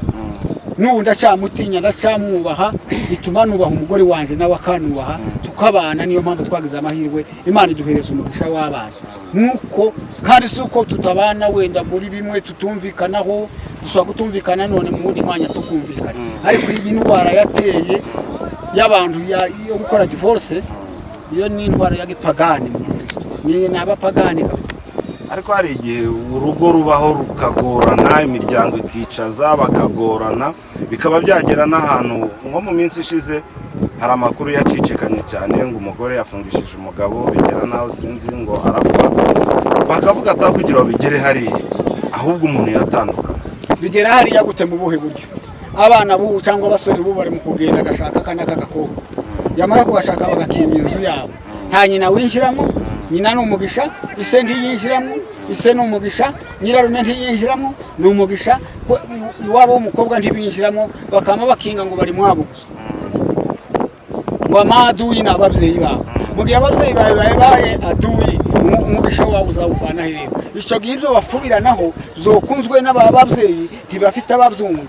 Speaker 1: n'ubu ndacyamutinya, ndacyamwubaha. Bituma nubaha umugore wanje, nawe akanubaha, tukabana. Niyo mpamvu twagize amahirwe, Imana iduhereza umugisha w'abana. Nuko kandi si uko tutabana, wenda muri bimwe tutumvikanaho, dushobora kutumvikana none, mu wundi mwanya tukumvikana. Ariko iyi ndwara yateye y'abantu yo gukora divorce, iyo ni indwara ya gipagani mu Gikristo, ni abapagani kabisa.
Speaker 2: Ariko hari igihe urugo rubaho rukagorana, imiryango ikicaza bakagorana, bikaba byagera n'ahantu, nko mu minsi ishize hari amakuru yacicikanye cyane ngo umugore yafungishije umugabo, bigera n'aho sinzi ngo arapfa, bakavuga ati aho kugira ngo bigere hariya ahubwo umuntu yatandukana.
Speaker 1: Bigera hariya gute? Mu buhe buryo? Abana b'ubu cyangwa abasore b'ubu bari mu kugenda agashaka akana k'agakobwa, yamara kugashaka bagakinga inzu yabo, nta nyina winjiramo. Nyina ni umugisha, ise ntiyinjiramo, ise ni umugisha, nyirarume ntiyinjiramo, ni umugisha, iwabo w'umukobwa ntibinjiramo, bakama bakinga ngo bari mwabo gusa, ngo amaduyi ni ababyeyi babo. Mu gihe ababyeyi bawe babaye aduyi, umugisha wawe uzawuvana he rero? Icyo gihe ibyo bafubiranaho zokunzwe n'aba babyeyi ntibafite ababyumva,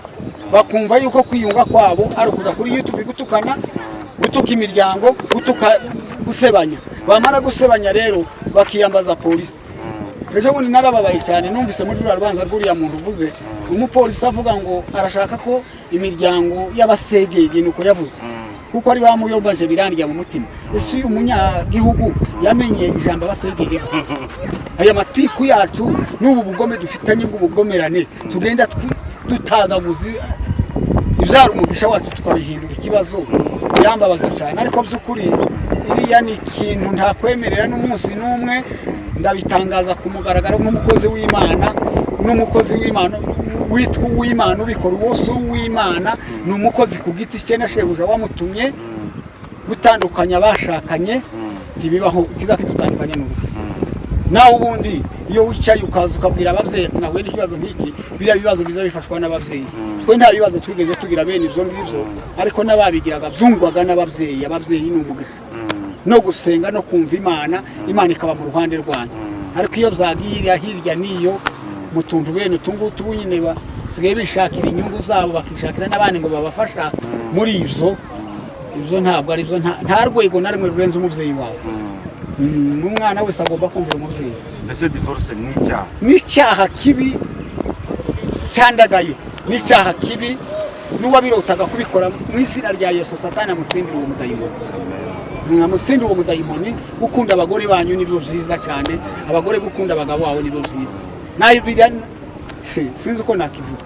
Speaker 1: bakumva yuko kwiyunga kwabo ari ukuza kuri YouTube gutukana, gutuka imiryango, gutuka, gusebanya. Bamara gusebanya rero bakiyambaza polisi. Ejo bundi narababaye cyane, numvise muri ruriya rubanza rw'uriya muntu uvuze, umupolisi avuga ngo arashaka ko imiryango y'abasegege, nuko yavuze, kuko ari bamuyobaje. Birandya mu mutima. Ese uyu munyagihugu yamenye ijambo abasegege gute? Aya matiku yacu n'ubu bugome dufitanye bw'ubugomerane, tugenda dutagaguza ibyara umugisha wacu tukabihindura ikibazo, birambabaza cyane. Ariko by'ukuri iriya ni ikintu ntakwemerera n'umunsi n'umwe. Ndabitangaza ku mugaragaro nk'umukozi w'Imana, n'umukozi w'Imana witwa uw'Imana ubikora uwo si uw'Imana, ni umukozi ku giti cye na shebuja wamutumye gutandukanya abashakanye. Ntibibaho. Ikizakidutandukanya ni urupfu. Nawe ubundi iyo wicaye ukaza ukabwira ababyeyi ati nahuye n'ikibazo nk'iki, biriya bibazo biza bifashwa n'ababyeyi. Twe nta bibazo twigeze tugira bene ibyo ngibyo, ariko n'ababigiraga byungwaga n'ababyeyi. Ababyeyi ni umugisha, no gusenga no kumva Imana, Imana ikaba mu ruhande rwanyu. Ariko iyo byagiye iriya hirya n'iyo mu tuntu bene utu ngutu, ubu nyine basigaye bishakira inyungu zabo, bakishakira n'abandi ngo babafasha muri ibyo. Ibyo ntabwo ari byo. Nta rwego na rumwe rurenze umubyeyi wawe. N'umwana wese agomba kumvira umubyeyi.
Speaker 2: Mbese divorce ni icyaha?
Speaker 1: N'icyaha kibi cyandagaye, n'icyaha kibi. N'uwabirotaga kubikora, mu izina rya Yesu, Satani amusindira uwo mudayimoni, amusindira uwo mudayimoni. Gukunda abagore banyu nibyo byiza cyane, abagore gukunda abagabo babo nibyo byiza. Nayo biriya sinzi uko nakivuga.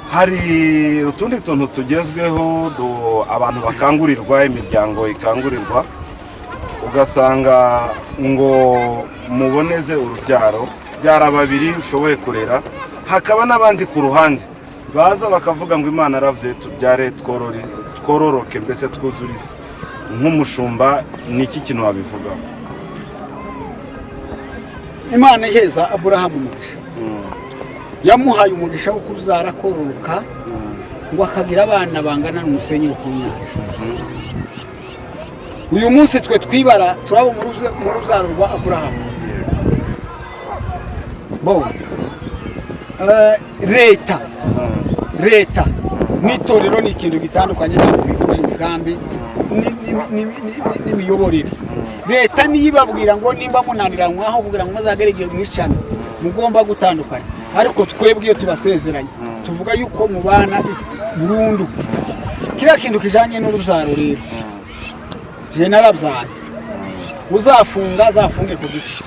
Speaker 2: Hari utundi tuntu tugezweho abantu bakangurirwa, imiryango ikangurirwa, ugasanga ngo muboneze urubyaro, byara babiri ushoboye kurera, hakaba n'abandi ku ruhande baza bakavuga ngo Imana aravuze tubyare, twororoke, mbese twuzure isi. Nk'umushumba ni iki kintu wabivugaho?
Speaker 1: Imana iheza Aburahamu umugisha, yamuhaye umugisha wo kubyara, kororoka, ngo akagira abana bangana n'umusenyi wo ku nyanja. Uyu munsi twe twibara turaba mu rubyaro rwa Aburahamu. Bo leta n'itorero ni ikintu gitandukanye, ntabwo bihuje imigambi n'imiyoborere. Leta niyo ibabwira ngo nimba munaniranywe, aho kugira ngo muzagere igihe mwicana, mugomba gutandukana. Ariko twebwe iyo tubasezeranye Tuvuga yuko mubana burundu. Kiriya kintu kijanye n'urubyaro rero, je narabyaye, uzafunga azafunge ku giti cye.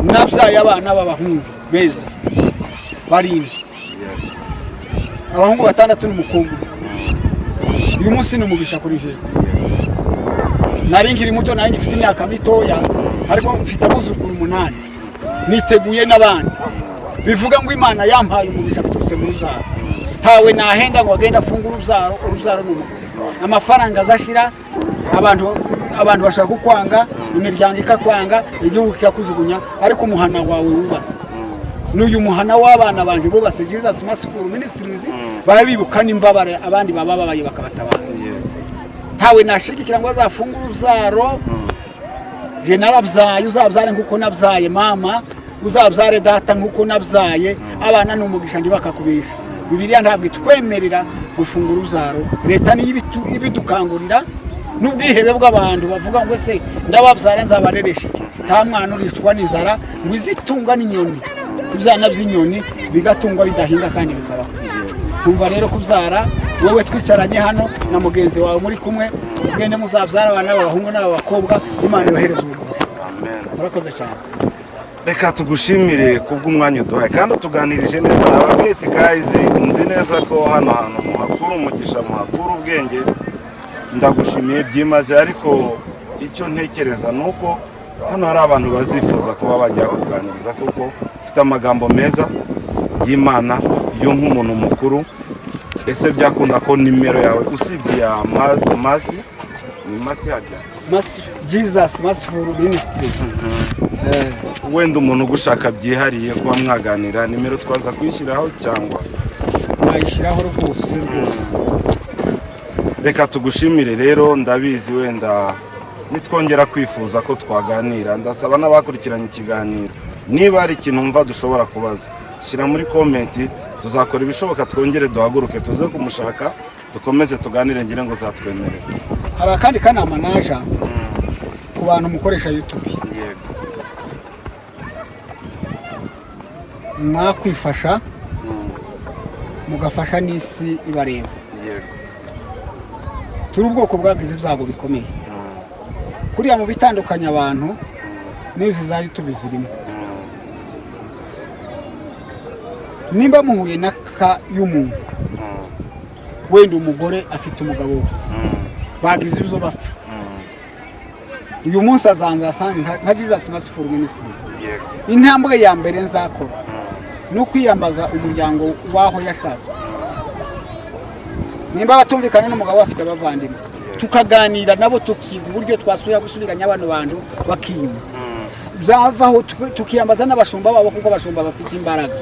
Speaker 1: Nabyaye abana b'abahungu beza barindwi, abahungu batandatu n'umukobwa umwe. Uyu munsi ni umugisha kuri jewe. Nari nkiri muto, nari ngifite imyaka mitoya, ariko mfite abuzukuru umunani, niteguye n'abandi. Bivuga ngo Imana yampaye umugisha biturutse mu rubyaro. Ntawe nahenda ngo agende afunge urubyaro. Urubyaro ni umugisha. Amafaranga azashira, abantu bashaka kukwanga, imiryango ikakwanga, igihugu kikakujugunya, ariko umuhana wawe wubatse, n'uyu muhana w'abana banje bubatse Jesus Merciful Ministries, baba bibuka n'imbabare abandi baba babaye bakabatabara. Ntawe nashigikira ngo azafunge urubyaro. Je narabyaye, uzabyare nkuko nabyaye mama, uzabyare data nkuko nabyaye. Abana ni umugisha, ntibakakubesha. Bibiliya ntabwo itwemerera gufunga urubyaro. Leta niyo ibidukangurira n'ubwihebe bw'abantu bavuga ngo ese ndababyara nzabareresha iki? Nta mwana uricwa n'inzara ngo izitunga n'inyoni, ibyana by'inyoni bigatungwa bidahinga kandi bikabaho. Kumva rero kubyara, wowe twicaranye hano na mugenzi wawe muri kumwe, mugende muzabyara abana b'abahungu n'ab'abakobwa, Imana ibahereza ubumugisha.
Speaker 2: Amen.
Speaker 1: Murakoze cyane.
Speaker 2: Reka tugushimire kubw'umwanya uduhaye kandi utuganirije neza. Nababwiye ati guys, nzi neza ko hano hantu muhakura umugisha, muhakura ubwenge. Ndagushimiye byimaze, ariko icyo ntekereza ni uko hano hari abantu bazifuza kuba bajya kuganiriza, kuko ufite amagambo meza y'Imana yo nk'umuntu mukuru. Ese byakunda ko nimero yawe, usibye ya masi, ni masi hajya?
Speaker 1: Jesus Merciful Ministries.
Speaker 2: Wenda umuntu ugushaka byihariye kuba mwaganira, nimero twaza kuyishyiraho cyangwa?
Speaker 1: Mwayishyiraho rwose rwose.
Speaker 2: Reka tugushimire rero. Ndabizi wenda nitwongera kwifuza ko twaganira, ndasaba n'abakurikiranye ikiganiro, niba hari ikintu wumva dushobora kubaza, shyira muri comment, tuzakora ibishoboka twongere duhaguruke tuze kumushaka, dukomeze tuganire. Ngire ngo zatwemerere.
Speaker 1: Hari akandi kanama naja ku bantu mukoresha YouTube.
Speaker 2: Yego.
Speaker 1: Mwakwifasha mugafasha n'isi ibareba. Turi ubwoko bwagize ibyago bikomeye. Kuriya mu bitandukanya abantu n'izi za YouTube zirimo. Nimba muhuye na ka y'umuntu, wenda umugore afite umugabo we, bagize ibyo bapfa, uyu munsi azanza asange nka Jesus Merciful Ministries. Intambwe ya mbere nzakora ni ukwiyambaza umuryango w'aho yashatswe. Nimba batumvikana n'umugabo, bafite abavandimwe, tukaganira nabo, tukiga uburyo twasubira gusubiranya bano bantu bakiyunga. Byavaho tukiyambaza n'abashumba babo, kuko abashumba bafite imbaraga,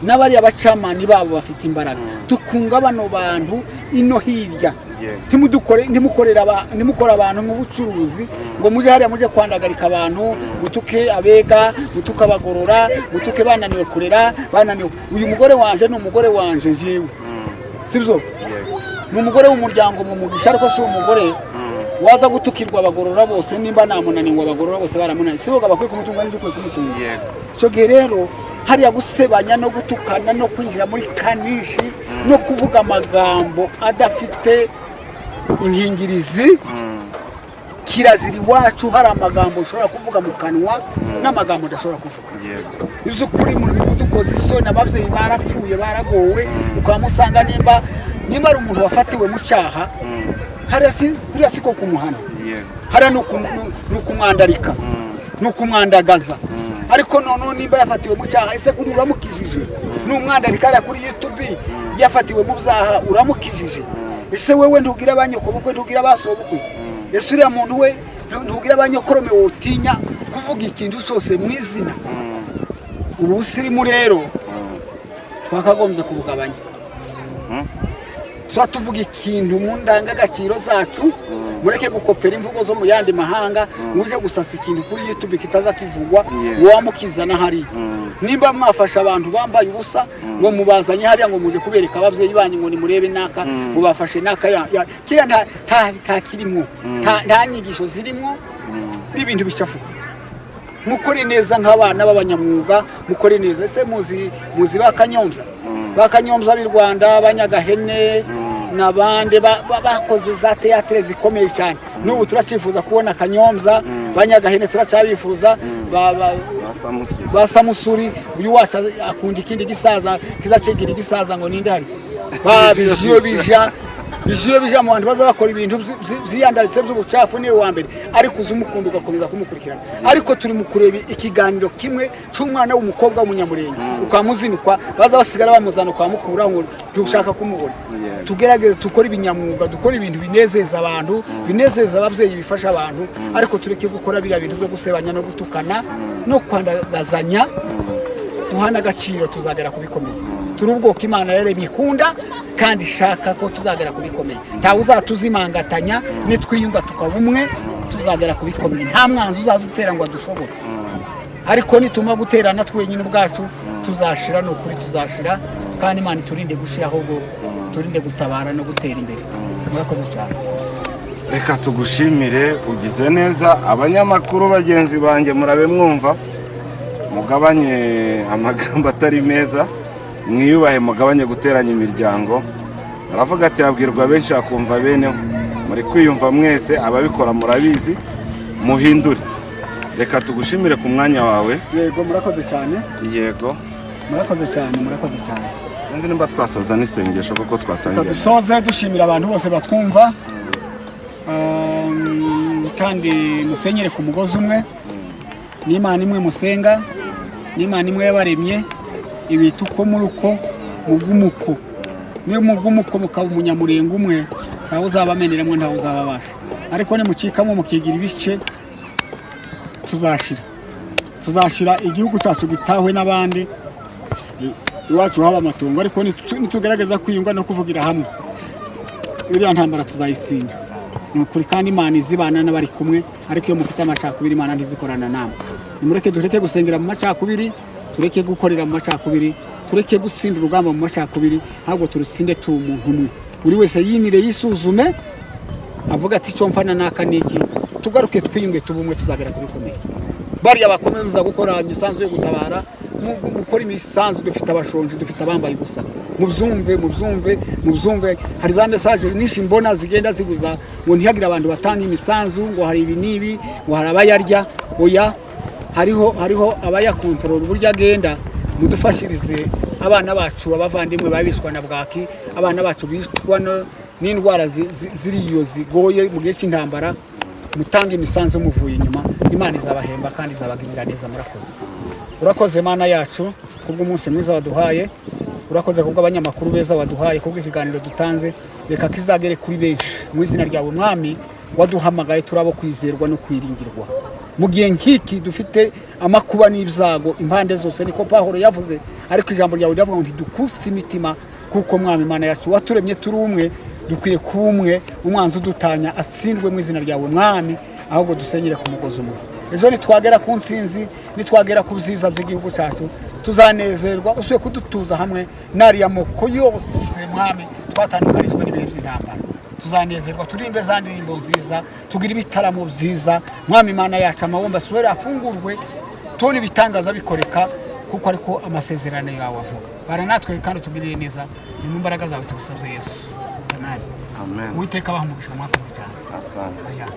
Speaker 1: n'abariya bacamani babo bafite imbaraga, tukunga bano bantu ino hirya. Ntimudukore, ntimukorere ntimukore abantu nk'ubucuruzi, ngo muje hariya muje kwandagarika abantu, mutuke abega, mutuke abagorora, mutuke bananiwe kurera, bananiwe. Uyu mugore wanje ni umugore wanje jewe, sibyo? Ni umugore w'umuryango mu mugisha, ariko si umugore waza gutukirwa abagorora bose. Nimba namunaniwe, ngo abagorora bose baramunaniye, si bo bakwiye kumutunga n'ibyo ukwiye kumutunga. Icyo gihe rero hariya gusebanya no gutukana no kwinjira muri kanishi no kuvuga amagambo adafite inkingirizi, kirazira iwacu. Hari amagambo ushobora kuvuga mu kanwa n'amagambo udashobora kuvuga. Iby'ukuri muri mu kudukoza isoni. Ababyeyi barapfuye, baragowe, ukaba musanga nimba ari umuntu wafatiwe mu cyaha, hariya si kuriya siko kumuhana. Hariya ni ukumwandarika, ni ukumwandagaza. Ariko noneho nimba yafatiwe mu cyaha, ese kuri uramukijije? Ni umwandarika hariya kuri YouTube, yafatiwe mu byaha, uramukijije? Ese wewe ntugira abanyokobukwe, ntugira abasobukwe? Ese uriya muntu we ntugira abanyokorome? Wotinya kuvuga ikintu cyose mu izina. Ubu busirimu rero twakagombye kubugabanya. Tuba tuvuga ikintu mu ndangagaciro zacu, mureke gukopera imvugo zo mu yandi mahanga, muje gusasa ikintu kuri YouTube kitaza kivugwa. Wamukizana hariya, nimba mwafasha abantu bambaye ubusa ngo mubazanye hariya, ngo muje kubereka ababyeyi banyu ngo nimurebe naka, ngo bafashe naka kiriya nta kirimwo, nta nyigisho zirimwo, n'ibintu bicafuka. Mukore neza nk'abana b'abanyamwuga, mukore neza. Ese muzi ba Kanyombya? Bakanyomza b'i Rwanda, Banyagahene n'abandi bakoze za théâtre zikomeye cyane. N'ubu turacyifuza kubona Kanyomza, Banyagahene turacyabifuza,
Speaker 2: Ba Samusuri.
Speaker 1: Ba Samusuri. Uyu wacu akunda ikindi gisaza kizacigira igisaza ngo ninde harya, ba Bijiyo bija, Bijiyo bija. Mu bantu baza bakora ibintu vyiyandaritse by'ubucafu niwe wa mbere, ariko uza umukunda ugakomeza kumukurikirana. Ariko turi mu kureba ikiganiro kimwe c'umwana w'umukobwa w'Umunyamurenge, ukamuzinukwa, baza basigara bamuzana ukamukuraho ngo ntushaka kumubona. Tugerageze dukore ibinyamwuga, dukore ibintu binezeza abantu, binezeza ababyeyi, bifasha abantu, ariko tureke gukora biriya bintu byo gusebanya no gutukana no kwandagazanya. Duhana agaciro, tuzagera ku bikomeye. Turi ubwoko Imana yaremye ikunda kandi ishaka ko tuzagera ku bikomeye. Ntawe uzatuzimangatanya. Nitwiyunga tukaba umwe, tuzagera ku bikomeye. Nta mwanzi uzadutera ngo adushobore, ariko nituma guterana twenyine ubwacu tuzashira. Ni ukuri tuzashira, kandi Imana iturinde gushira, ahubwo turinde gutabara no gutera imbere. Murakoze cyane.
Speaker 2: Reka tugushimire, ugize neza. Abanyamakuru bagenzi banjye, murabe mwumva, mugabanye amagambo atari meza, mwiyubahe, mugabanye guteranya imiryango. Aravuga ati habwirwa benshi hakumva bene. Muri kwiyumva mwese, ababikora murabizi, muhindure. Reka tugushimire ku mwanya wawe.
Speaker 1: Yego, murakoze cyane.
Speaker 2: Yego.
Speaker 1: Murakoze cyane, murakoze cyane.
Speaker 2: Sinzi nimba twasoza n'isengesho kuko twatangiye.
Speaker 1: Dusoze dushimira abantu bose batwumva, kandi musenyere ku mugozi umwe. N'Imana imwe musenga, n'Imana imwe yabaremye, ibita uko muri uko mugumuko. Niyo mugumuko mukaba Umunyamurengo umwe, ntawe uzabameneramo, ntawe uzababasha. Ariko nimucikamo mukigira ibice, tuzashira, tuzashira. Igihugu cyacu gitahwe n'abandi, iwacu haba amatungo. Ariko nitugerageza kwiyunga no kuvugira hamwe, iriya ntambara tuzayitsinda, ni ukuri. Kandi Imana izibana n'abari kumwe. Ariko iyo mufite amacakubiri, Imana ntizikorana namwe. Nimureke tureke gusengera mu macakubiri, tureke gukorera mu macakubiri, tureke gutsinda urugamba mu macakubiri, ahubwo turutsinde turi umuntu umwe. Buri wese yinire, yisuzume, avuga ati icyo mfana n'aka niki. Tugaruke twiyunge, tube umwe, tuzagera ku bikomeye. Bariya bakomeza gukora imisanzu yo gutabara, mukore imisanzu. Dufite abashonji, dufite abambaye ubusa. Mubyumve, mubyumve, mubyumve. Hari za message nyinshi mbona zigenda ziguza ngo ntihagire abantu batanga imisanzu, ngo hari ibi n'ibi, ngo hari abayarya. Oya, hariho abayakontorora uburyo agenda. Mudufashirize abana bacu, abavandimwe babishwa na bwaki, abana bacu bicwa n'indwara ziriyo zigoye mu gihe cy'intambara. Mutange imisanzu muvuye inyuma, Imana izabahemba kandi izabagirira neza. Murakoze. Urakoze Mana yacu kubw'umunsi mwiza waduhaye. Urakoze kubw'abanyamakuru beza waduhaye, kubw'ikiganiro dutanze. Reka kizagere kuri benshi mu izina ryawe Mwami waduhamagaye. Turabo kwizerwa no kwiringirwa mu gihe nk'iki dufite amakuba n'ibyago impande zose, niko Pahoro yavuze. Ariko ijambo ryawe riravuga ngo ntidukutse imitima, kuko Mwami Imana yacu waturemye turi umwe, dukwiye kuba umwe. Umwanzi udutanya atsindwe mu izina ryawe Mwami, ahubwo dusenyere ku mugozi umwe. Ejo nitwagera ku ntsinzi, nitwagera ku byiza by'igihugu cyacu, tuzanezerwa usuye kudutuza hamwe n'ariya moko yose Mwami twatandukanijwe n'ibihe by'intambara. Tuzanezerwa, turimbe za ndirimbo nziza, tugire ibitaramo byiza. Mwami Imana yacu, amabomba asubire afungurwe, tubone ibitangaza bikoreka, kuko ariko amasezerano yawe avuga. Bara natwe kandi utugirire neza. Ni mu mbaraga zawe tubisabye Yesu, amen.
Speaker 2: Amen.
Speaker 1: Uwiteka abaha umugisha, mwakoze cyane.
Speaker 2: Asante.
Speaker 1: Aya.